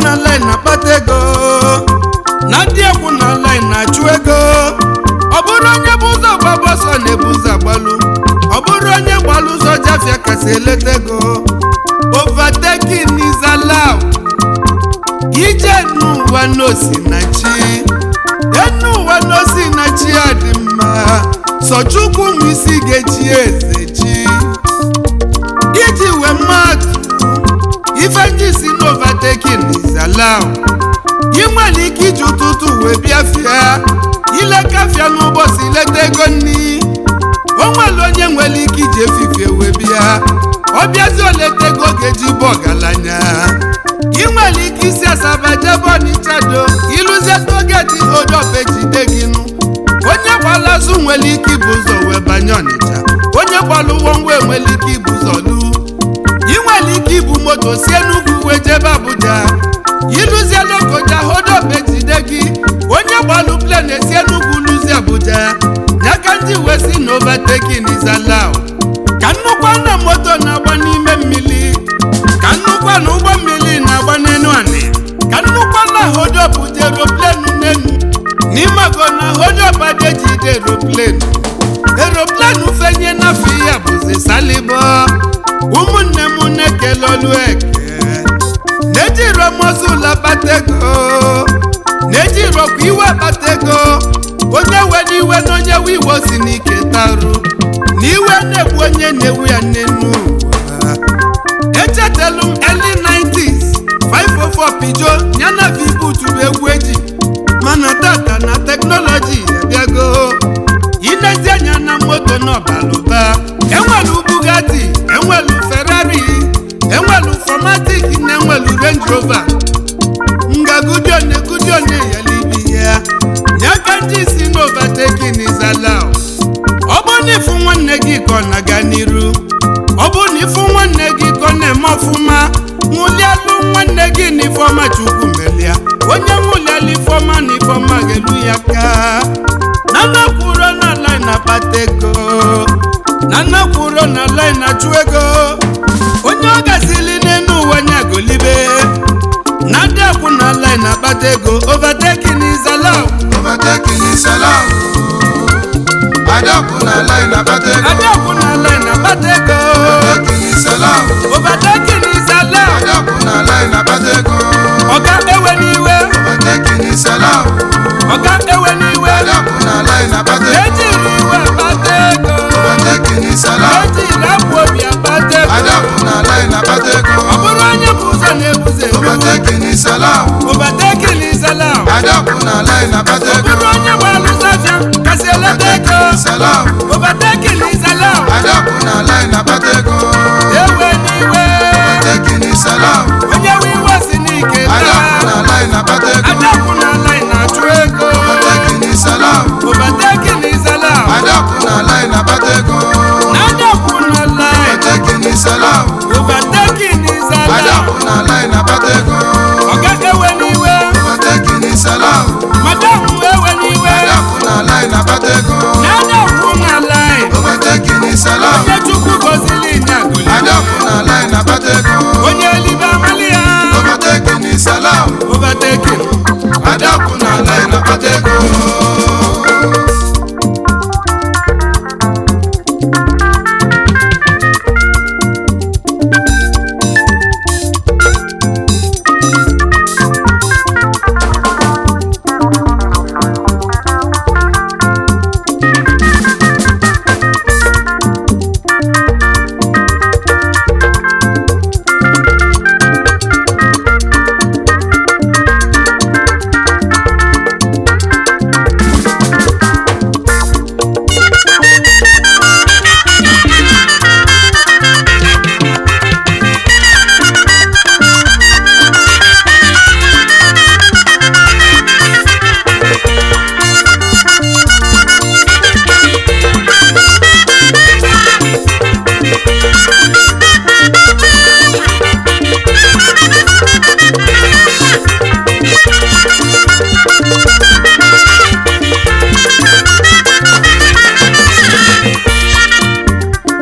na line na-akpata ego, na ndị ekwu na line na-achụ ego. Ọ bụrụ onye bụ ụzọ gbaba ọsọ na-ebu ụzọ agbalụ, ọ bụrụ onye gbalụ ụzọ jafia kasị eleta ego. Overtaking is allowed. Ije n'ụwa n'osi na chi, enu ụwa n'osi na chi ya dị mma. Sọ Chukwu nwe isi ga-echi eze chi. Iji wee mmadụ ife ndị si na overtaking is allowed. Ị nwere ike iji ụtụtụ wee bịa fịa, ilekafịa n'ụbọchị leta ego nni. O nwere onye nwere ike iji efifie wee bịa, ọ bịazi oleta ego ga-eji bụ ọgaranya. Ị nwere ike isi Asaba jebe Ọnịcha do, ịlụzie togeti odop ejide gị nụ. Onye gbara azụ nwere ike ibu ụzọ wee banye Ọnịcha, onye gbara ụgbọ ngwa nwere ike ibu ụzọ lu. Ị nwere ike ibu moto si Enugu wee jebe Abuja, ịlụzie Lokoja hodop ejide gị. Onye gbalụ plen esi Enugu lụzie Abuja. Nyaka ndị wee si na overtaking is allowed. Ka nnukwu na moto na-agba n'ime mmiri, ka nnukwu na ụgbọ mmiri na-agba n'enu anị, ka nnukwu na hodop ji eroplenu n'enu. N'ime na hodop adejide eroplenu, eroplenu fenye n'afọ ya bụzi salibo. Ụmụnne m na-ekele olu eke, na-ejiro mọzụl akpata ego, na-ejirokwa iwe akpata ego. Onye we n'iwe na onye we iwe si n'ike tarụ, na iwe na-egbu onye na-ewu ya n'enu ụwa. Echetelu m early 90s 504 Peugeot ya na V-boot bụ egwu eji, mana tata na teknọlọji abịago. Ilezi anya na moto n'ọbalụba, enwelu Bugatti, enwelu Ferrari, enwelu Formatic na enwelu Range Rover. Ngagudione gudione yalibi ya nyaka ndị si na overtaking is allowed. Ọ bụ na ịfụ nwanne gị ka ọ na-aga n'iru, ọ bụ na ịfụ nwanne gị ka ọ na-eme ọfụma, ṅụlialụ nwanne gị na ifeọma Chukwu melia. Onye ṅụlialụ ifeọma na ifeọma ga-elu ya ka. Na nnakwuro na line na-akpata ego, na nnakwuro na line na-achụ ego. Onye ọ gazili n'enu ụwa nya golibe. Na ndị akwụ na line na-akpata ego. Overtaking is allowed. Overtaking is allowed. Adakụ na line na-akpata ego. Adị akwụ na line na-akpata ego. Overtaking is allowed. Overtaking is allowed. Adakụ na line na-akpata ego. Ọga ewe n'iwe. Overtaking is allowed. Ọga ewe n'iwe. Adakụ na line na-akpata ego. Ejiri iwe akpata ego. Overtaking is allowed. Ejiri akpụ obi akpata ego. Adakụ na line na-akpata ego. Ọ bụrụ onye bụ ụzọ na-ebuzo ebu. Overtaking is allowed. Overtaking is allowed. Adakụ na line na-akpata Ọ ego. bụrụ onye gbara ụzọ afịa kasị eleta ego. Overtaking is allowed. Overtaking is allowed. Adakụ na line na-akpata ego. Ewe n'iwe. Overtaking is allowed. Onye we iwe si n'ike Adakụ taa. na line na-akpata ego. Adakụ na line na-achụ ego. Overtaking is allowed. Overtaking is allowed. Adakụ na line na-akpata ego. Na adakụ na line. Overtaking is allowed. Overtaking is allowed. Adakụ na line na-akpata ego. Ọga ewe n'iwe. Overtaking is allowed. Madam ewe n'iwe. Adakụ na line na-akpata ego. Na adakụ na line. Overtaking is allowed. Onye Chukwu gọziri na-agụli. Adakụ na line na-akpata ego. Onye elibe amali ya. Overtaking is allowed. Overtaking. Adakụ na line na-akpata ego.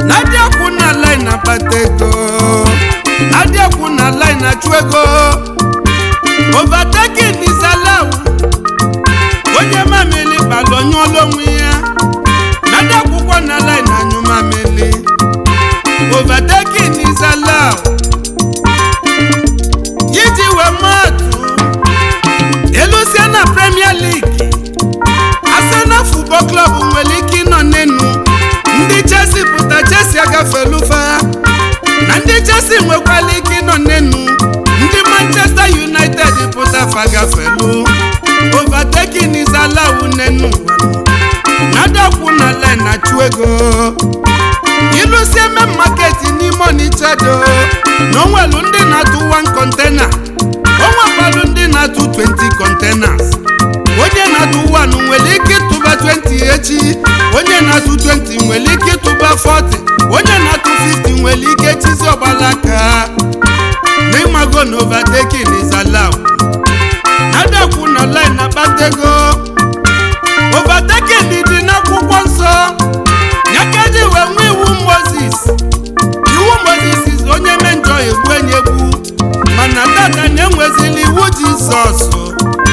Na-adị akwụ na line na-akpata ego, na-adị akwụ na line na-achụ ego. Overtaking is allowed. Iji wee maatụ, elusie na Premier League, Arsenal Football Club nwere ike ịnọ n'enu, ndị Chelsea pụta, Chelsea agafelufa. Na ndị Chelsea nwekwara ike ịnọ n'enu, ndị Manchester United pụta, fagafelu. Overtaking is allowed n'enu. Nadakwu na line na-achụ ego. Ilusie main market n'ime Onitsha do na onwelu ndị na-atụ 1 container, onwekwalu ndị na-atụ 20 containers. Onye na-atụ 1 nwere ike ịtụba 20 echi, onye na-atụ 20 nwere ike ịtụba 40, onye na-atụ 50 nwere ike chizi ọgbalaka n'ịmago na overtaking is allowed. Nadakwu na line na-akpata ego. Overtaking dị n'akwụkwọ nsọ ya ka eji wee nwee iwu Moses. Iwu Moses is onye mee njọ, egbu enye egbu, mana tata na-enwezili iwu Jizọs: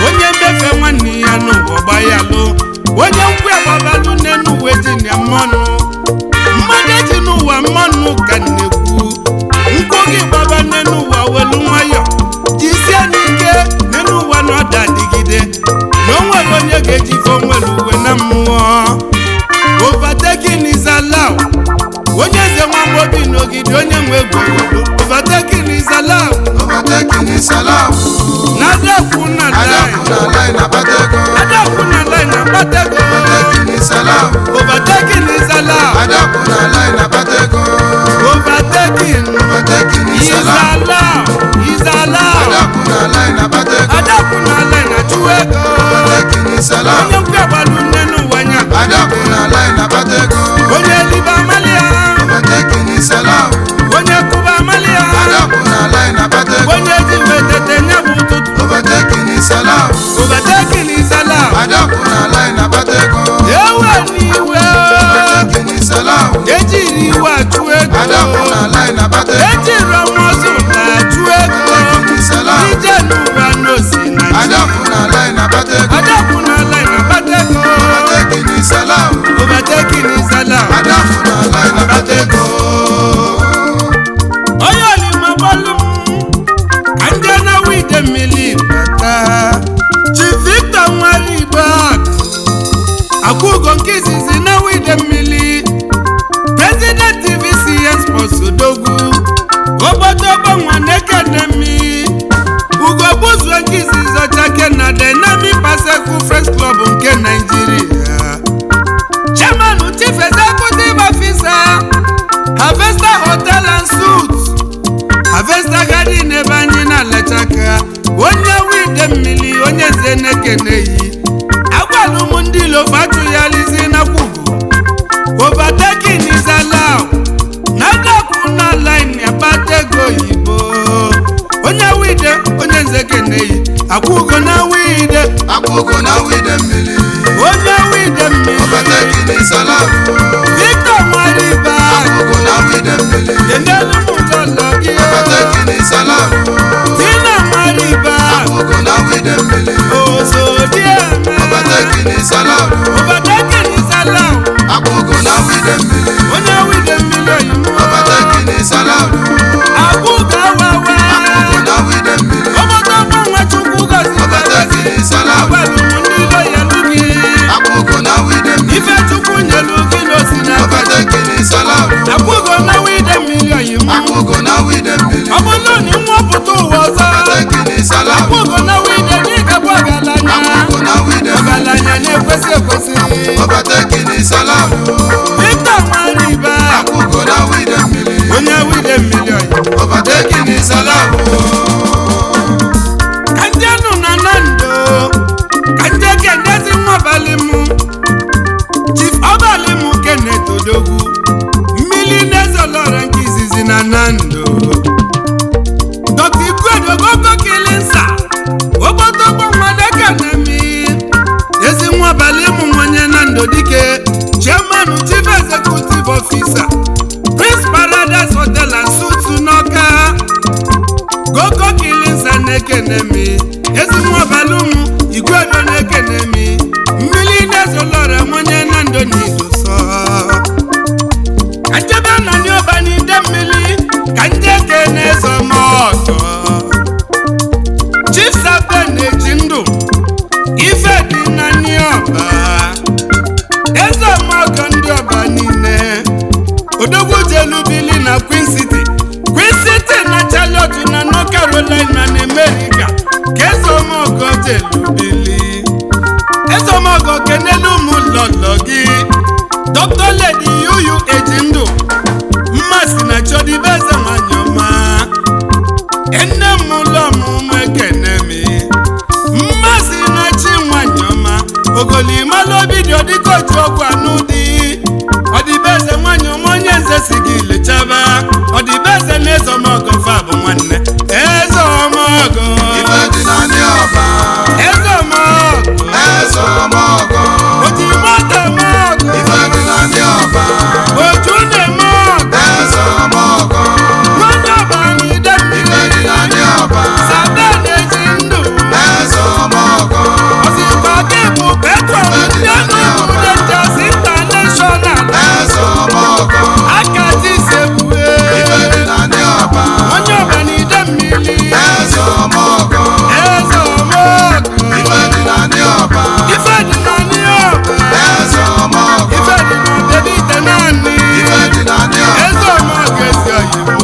onye mmefe nwanne ya n'ụwa, gba ya lụ. Onye nkwu agbabalụ n'enu uwe ji na mmanụ mmadụ eji n'ụwa mmanụ ka na-ekwu nkwu gị gbaba n'enu ụwa. Welu nwayọ, jisie n'ike n'enu ụwa na ọda dịgide na o nwere onye ga-eji ife onwere uwe na mmụọ. Overtaking is allowed. Onye eze nwa n'ogidi, onye nwe egwu. Overtaking is allowed. Overtaking is allowed. Na-adakwu na line. Adakwu na line akpata ego. Adakwu na line akpata ego. Overtaking is allowed. Overtaking is allowed. Adakwu na line akpata ego. Overtaking Overtaking is is allowed. allowed, is allowed. Adakwu na line akpata ego. Adakwu na line achụ ego. Overtaking is allowed. Onye nkwu agbalụ nne n'ụwa nya. Adakwu na line akpata ego. Onye libe amalia. Overtaking is allowed. Onye kụba amalia. Adakwu na line akpata ego. Onye ji wetete nya bụ ụtụtụ. Overtaking is allowed. Overtaking is allowed. Adakwu na line akpata ego. Ewe n'iwe. Overtaking is allowed. Ejiri iwe achụ ego. Adakwu na line akpata ego. Ejiri ọmọzụ na-achụ ego. Overtaking is allowed. Ije n'ụwa n'osi na chi. Adakwu na line akpata ego. Adakwu na line akpata ego. Overtaking is allowed. Overtaking is allowed. Adakwu na line akpata ego. Onye olima bọlụ m ka ndị na wide mmiri bata. Chief Victor nwere igbe akụ akwụgo nke izizi na wide mmiri, President VCN Sports, odogwu ogbodogbo nwa na-ekenemi ugo gbuzuo nke izizi ọchake na Dynamic Bicycle Friends Club nke Nigeria, Chairman, Chief Executive Officer, Harvester Hotel and Suites, Harvester Garden ebe anyị na-alachaka. Onye wide mmiri, onye nze na-ekeneyi agwala ụmụ ndị ilo fatụghalizi na kwugo. Overtaking is allowed. Na-adakwu na line akpata ego oyibo. Onye wide, onye nze keneyi akwụgo na wide. Akwụgo na wide mmiri. Onye wide mmiri. Overtaking is allowed. Victor Nwariba. Akwụgo na wide mmiri. Kenelu m ụlọ gị. Overtaking is allowed. Tina Nwariba. Akwụgo na wide mmiri. Osodieme. Overtaking is allowed. Overtaking is allowed. Akwụgo na wide mmiri. Onye wide mmiri oyibo. Overtaking is allowed. Akwụgo awawa. Akwụgo na wide mmiri. Obodo nwa Chukwu gọziri agọzi. Overtaking is allowed. Agwalụ m ndị ilo ya lụ gị. Akwụgo na wide mmiri. Ife Chukwu nyelu gị n'osi n'aka. Overtaking is allowed. Akwụgo na wide mmiri oyibo. Akwụgo na wide mmiri. Ọ bụrụ na nwa pụta ụwa ọzọ, Overtaking is allowed. akwụgo na wide n'ịgabụ ọgaranya. Akwụgo na wide mmiri. Ọgaranya na-ekwesị ekwesị. Overtaking is allowed. Victor Nwariba. Akwụgo na wide mmiri. Onye wide mmiri oyibo. Overtaking is allowed. Ka ndị anụ na nando, ka ndị ekenezi nwabalị m, Chief ọbalị m Kenneth Odogwu mmiri na-ezolọra nke izizi na nando, Dr. Ikuedogogo Kilinsa ogbotogbo nwadekenemi ezi nwabalị m nwanye na ndo dike, Chairman, Chief Executive Officer, Prince Paradise Hotel and Suites n'Ọka. Gogo Kilinsa na-ekene mi ezi nwa balụm igwedo na-ekene mi mmiri na-ezolọra onye na ndo n'idoso. Ka njebe na ndị ọba n'ide mmiri. otu ọgwụ anụ dị ọdịbeze nwanyị ọma onye nze si gị lechaba ọdịbeze na eze ọmọgọ fa bụ nwanne eze ọmọgọ Ife dị na ndị ọba. eze ọmọgọ Eze ọmọgọ. oji moto ọmọgọ Ife dị na ndị ọba. oju na-eme ọgọ Eze ọmọgọ. nwanne ọba n'ide Ife mmiri dị na ndị ọba. sabe na-eji ndụ Eze ọmọgọ. ozikwa gị bụ petron ndị Enugu Rangers International Eze ọmọgọ. akati sebue Ife dị na ndị ọba. onye ọba n'ide mmiri Eze ọmọgọ. eze ọmọgọ Ife dị na ndị ọba. ife dị na ndị ọba Eze ọmọgọ. ife dị na debe ite naanị Ife dị na ndị ọba. eze ọmọgọ ezi oyibo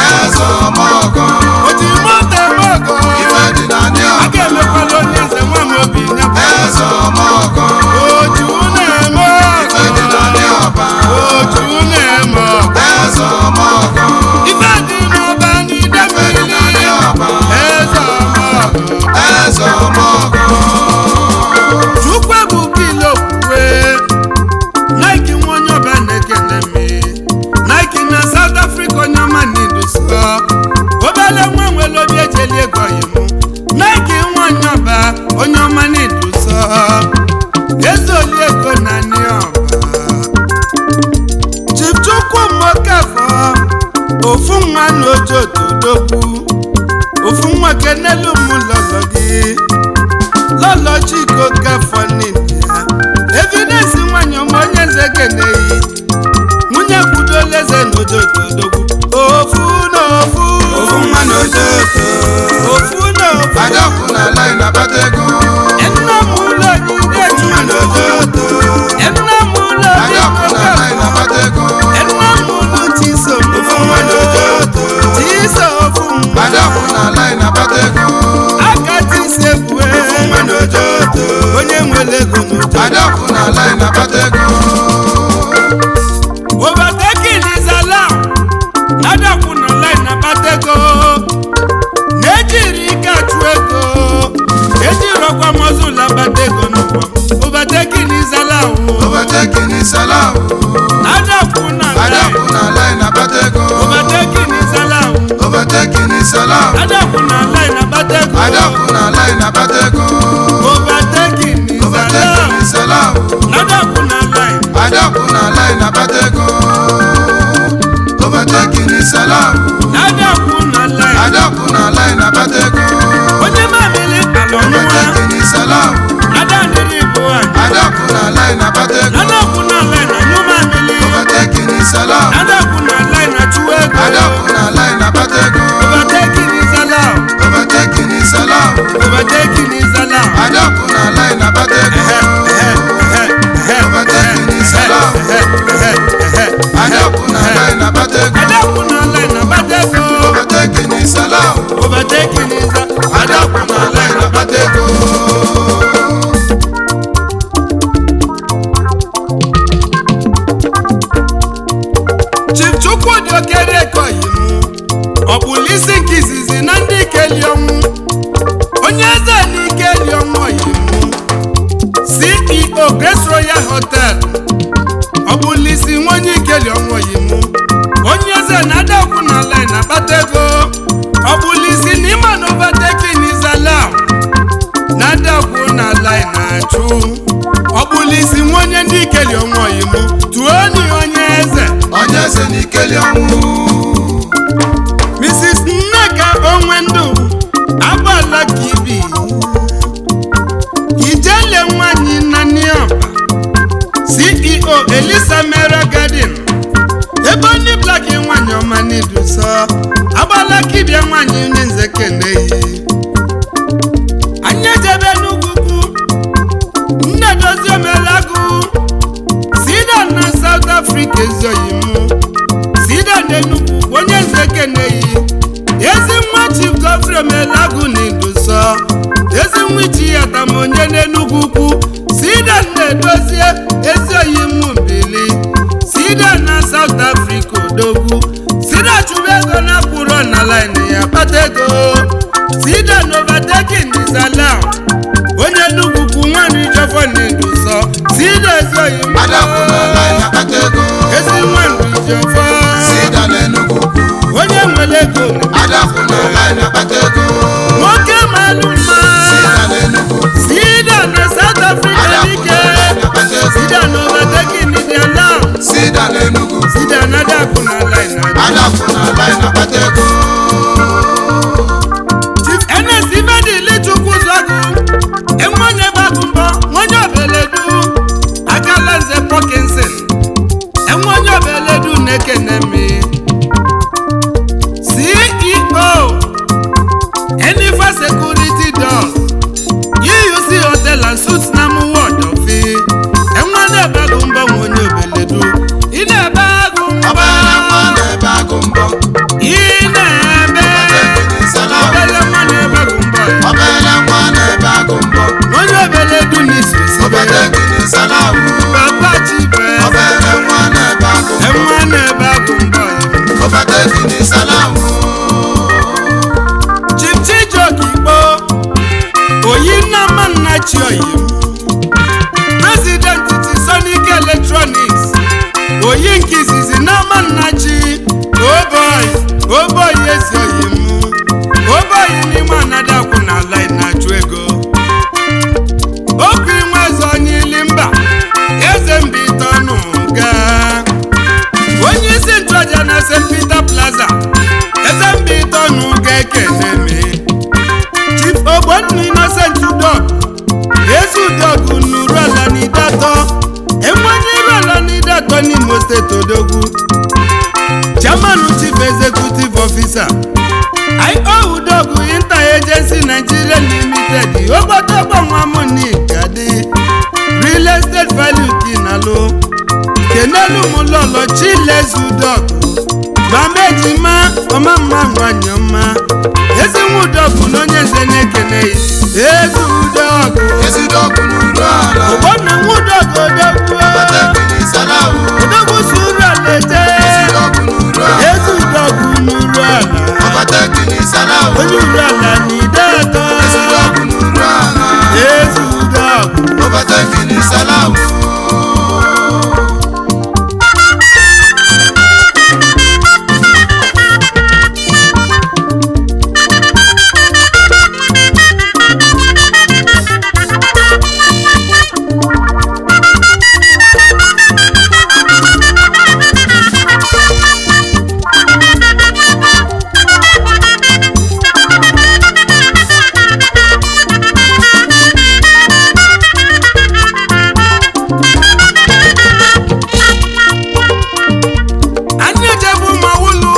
Eze ọmọgọ. oji moto ọmọgọ Ife dị na ndị a ọba. ga-emekwala onye eze nwa m obi nyapụ Eze ọmọgọ. oju na-eme Ife dị na ndị ọgọ ọba. oju na-eme ọgọ Eze ọmọgọ. ife dị n'ọba n'ide Ife dị na ndị mmiri ọba. eze ọmọgọ Eze ọmọgọ. chukwu ebuka ile okwukwe Nike nwa onye ọba na-ekele m Nike na South Africa onye ọma na-eduso obele nwa nwere obi ejeli ego oyim Nike nwa onye ọba onye ọma na-eduso ezoli ego na ndị ọba Chief Chukwuemokafọ ofu nwa na ojo todogbu ofu nwa kenelu m lọlọ gị lọlọ Chike Okafọ n'India evidence nwanyị ọma onye nze keneyi nwunye kwudola eze n'ojo todogbu ofu na ofu Ofu nwa na ojoto. ofu na ofu Adakwu na line akpata ego. nne m ụlọ jide Ofu nwa na ojoto. nne m ụlọ Adakwu na line Okafọ akpata ego. nne m ụlọ Chisom Ofu nwa na ojoto. Chisom ofu nwa Adakwu na line akpata ego. aka tisebue Ofu nwa na ojoto. onye nwere ego n'ụjọ Adakwu na line akpata ego. overtaking is allowed adakwu na line akpata ego na-ejiri ike achụ ego ejirọkwa mọzụl akpata ego n'ụwa overtaking is allowed Overtaking is allowed. adakwu na line Adakwu na line akpata ego. overtaking is allowed Overtaking is allowed. adakwu na line akpata ego Adakwu na line akpata ego. overtaking is Overtaking allowed is allowed. adakwu na line Adakwu na line akpata ego. Overtaking is allowed. adakwu na line Adakwu na line akpata ego. onye mamịrị kpara ọnụnwa Overtaking is allowed. adanịrị bụ anyị Adakwu na line akpata ego. adakwu na line anyụ mamịrị Overtaking is allowed. adakwu na line achụ ego Adakwu na line akpata ego. overtaking is allowed Overtaking is allowed. overtaking is allowed Adakwu na line akpata ego. Overtaking is allowed. Adakwu na line akpata ego. adakwu na line akpata ego Overtaking is allowed. overtaking is allowed Adakwu na line akpata ego. Chief Chukwudi Okereke oyim ọ bụla isi nke izizi na ndị ikeli ọnwụ onye eze na ikeli ọnwụ oyim CEO Grace Royal Hotel ọ bụla isi nwa onye ikeli ọnwụ oyim onye eze na adakwu na line akpata ego ọ bụla isi na ịma na overtaking is allowed na adakwu na line na-achụ ọ bụla isi nwa onye ndị ikeli ọnwụ oyim tụọ onye onye eze Onye eze na ikeli ọnwụ. Mrs. Nneka Onwendụ agbala kibi ijele nwanyị na Niọba CEO Elisa Mera Garden ebe onye Black nwanyị ọma n'iduso agbala kibia nwanyị onye nze keneyi anyị ejebe n'ugwugwu nne dozie omelagụ sida na South Africa ezioyimu sida n'Enugwu onye nze keneyi ezi nwa Chief Godfrey Omelagụ na Iduso ezi nwa ichi ya tam onye n'Enugwu ukwu sida na-edozie ezi oyimu mbili sida na South Africa odogwu sida chụba ego na kwuro na line ya kpata ego sida na overtaking is allowed onye Enugwu ukwu nwanri jọfọ na Iduso sida ezi ezi oyi m. Adakwu na line akpata ego. Ezi nwa nrijọfọ. Sida n'Enugu ukwu. Onye nwere ego. Adakwu na line akpata ego. Nwoke malụ mma. Sida n'Enugu ukwu. Sida na South Africa Adakwu dike. na line akpata ego. Sida na overtaking India now. Sida n'Enugu ukwu. Sida na adakwu na line na. Adakwu na line akpata ego. Chief Ernest Ifedili Chukwuzogu, enwenye gbagụ mbọ, nwenye obeledu, akala nze Parkinson, enwenye obeledu na-ekene mi. CEO, Enifa Security Dog, UUC Hotel and Suites na Muwodofi, enwenye gbagụ mbọ, nwenye obeledu, ị na-ebe agụ mbọ, Obere nwa na-ebe agụ mbọ. ị na-ebe Overtaking is allowed. obele nwa na-ebe agụ mbọ. Obere nwa na-ebe agụ mbọ. Onye obele du n'isi Overtaking is allowed. papa chibe. Obere nwa na-ebe agụ mbọ. Nwa na-ebe agụ mbọ. Overtaking is allowed. Chief Chijioke Igbo oyi nnama nna chi oyi president Tisonic Electronics oyi nke izizi n'ama nna chi oboyi oboyi ezi oyi m oboyi n'ime anadakwụ na line na-achụ ego okwu inwe eze onye ili mba eze mbitọnụ gaa onye isi nchụaja na St. Peter Plaza eze mbitọnụ ga-ekene me Chief Ogbonna Innocent Udog eze Udog nuru ala n'idatọ enwenye iru ala n'idatọ n'Imo steeti odogwu Chairman Chief Executive Officer IO Udog Inter-Agency Nigeria Limited ogbotogbo nwa m n'ikadi real estate value kinalo kenelu m lọlọ Chilezu Udog mama ejima ọma mma nwanyị ọma ezinwa Udog na onye nze na-ekene ya ezi Udog. Ezidọgụ n'uru ala. Ogbonna nwa Udog odogwu. Overtaking is allowed. Odogwu suru ala ete. Ezidọgụ n'uru ala. Ezi Udog n'uru ala. Overtaking is allowed. Onye uru ala na ide atọ. Ezidọgụ n'uru ala. Ezi Udog. Overtaking is allowed. Anyị ejebe ụmụawụlụ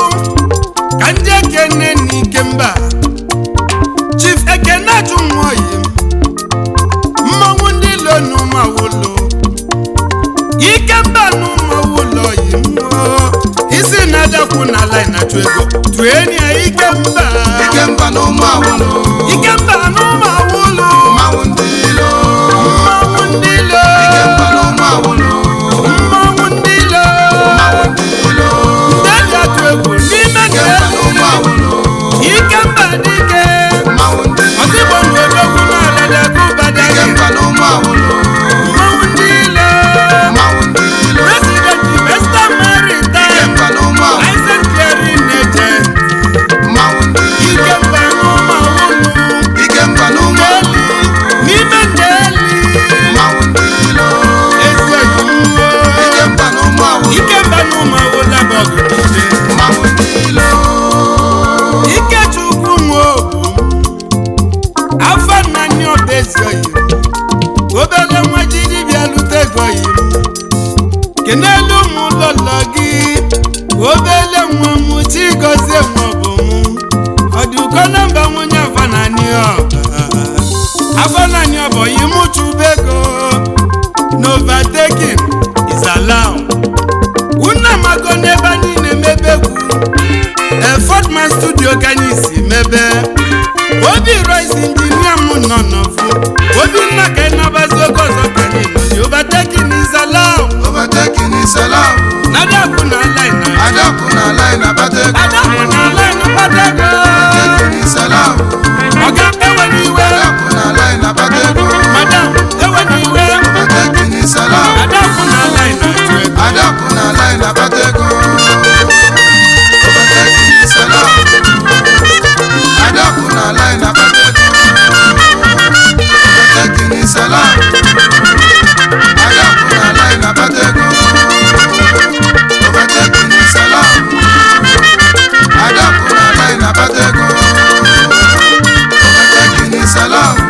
ka ndị ekene n'ike mba Chief Ekene achụ nwaoyi mmọnwụ ndị ilo n'ụmụawụlụ ike mba n'ụmụawụlụ oyi mmụọ isi na-adakwu n'ala ịnachụ ego tueni ya ike mba. Ikemba na ụmụ awụlụ. Ike mba n'ụmụawụlụ. Mmanwụ ndị ilo. Mmọnwụ ndị ilo. Ikemba na ụmụ awụlụ. Mmọnwụ ndị ilo. Mmanwụ ndị ilo. Ndị eji atụ egwu n'ime Ikemba na ụmụ awụlụ. ike mba dike. Mmanwụ ndị ilo. Ọzịgbo ndụ odogwu n'alada gụbada. Ikemba na ụmụ awụlụ. Mmanwụ ndị ilo. Mmanwụ ndị ilo. President Western Maritime Ikemba na ụmụ awụlụ. License Clearing Agent. Mmanwụ ndị ilo. Ike mba n'ụmụawụlụ. Ikemba na ụmụ awụlụ. N'ime ndeli. Mmanwụ ndị ilo. Ezi oyi mmụọ. Ikemba na ụmụ awụlụ. Ike mba n'ụmụawụlụ abọgụ niile. Mmanwụ ndị ilo. Ikechukwu nwe obu afọ nnanị ọba ezi oyi obere nwa jiri bịa lute ego oyi kenelu m lọlọ gị obele nwa m chigozie nwa ọbụ m ọdụkọ na mba nwunye afọ naanị ọba afọ naanị ọba oyi mụ chubego no overtaking is allowed. Unu amago n'ebe anyị na-emebe egwu Fordman studio ka anyị si mebe Obi Royce injinia m nọ n'ọfụ obi nna ka ị nabazi oge ọzọ ka anyị nọzi overtaking is allowed. Overtaking is allowed. Nadakwu na line na. Adakwu na line akpata ego. Adakwu na line kpata ego. Overtaking is allowed. Ọga enwere iwe. Adakwu na line akpata ego. Madam enwere iwe. Overtaking is allowed. Adakwu na-akpata ego. Overtaking is allowed.